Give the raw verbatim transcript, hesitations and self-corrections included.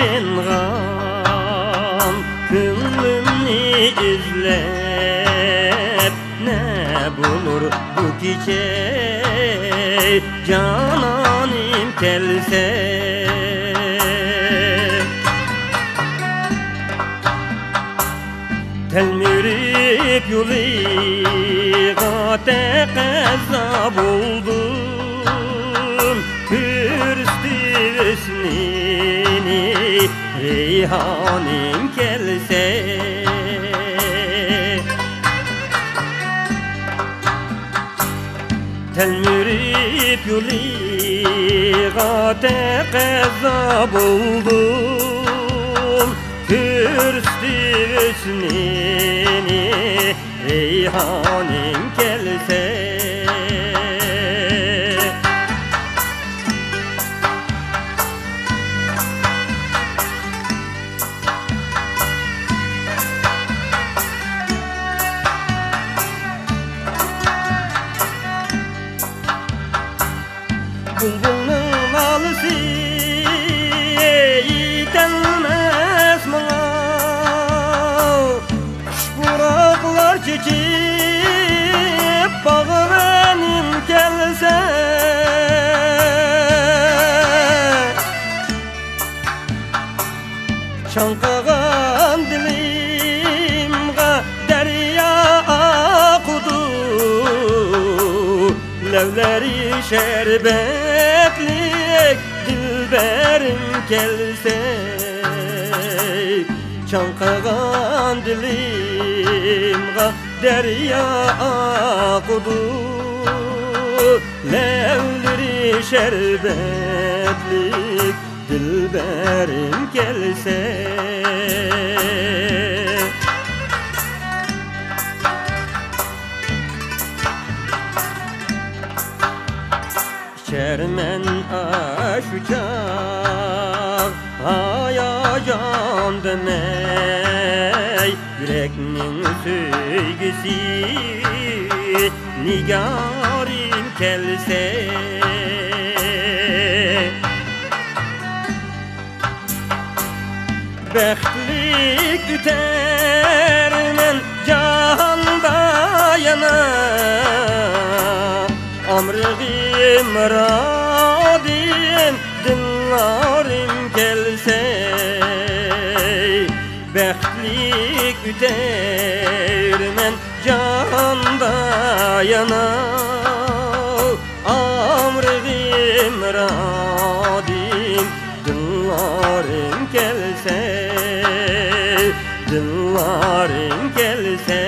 يانغان كۆڭلۈمنى ئىزلەپ، نە بولۇر بۇ كېچە، جانانىم كەلسە. تەلمۈرۈپ يولىغا تەقەززا بولدۇم، كۆرسىتىپ ھۆسنىنى رەيھانىم كەلسە. تەلمۈرۈپ يولىغا تەقەززا بولدۇم، كۆرسىتىپ ھۆسنىنى رەيھانىم كەلسە. بۇلبۇلنىڭ نالىسى يېتەلمەس ماڭا، خۇشپۇراقلار چېچىپ باغۋەنىم كەلسە. چاڭقىغان دىلىمغا دەريا ئاقىدۇ، لەۋلىرى شەربەتلىك دىلبەرىم كەلسە. چاڭقىغان دىلىمغا دەريا ئاقىدۇ، لەۋلىرى شەربەتلىك دىلبەرىم كەلسە. ئىچەرمەن ئاشۇ چاغ ھاياجان دېمەي، يۈرەكنىڭ سۆيگۈسى نىگارىم كەلسە. بەختلىك ئۆتەرمەن جاھاندا يەنە، ئامرىغىم، رادىم، دىللارىم كەلسە. بەختلىك ئۆتەرمەن جاھاندا يەنە، ئامرىغىم، رادىم، دىللارىم كەلسە، دىللارىم كەلسە.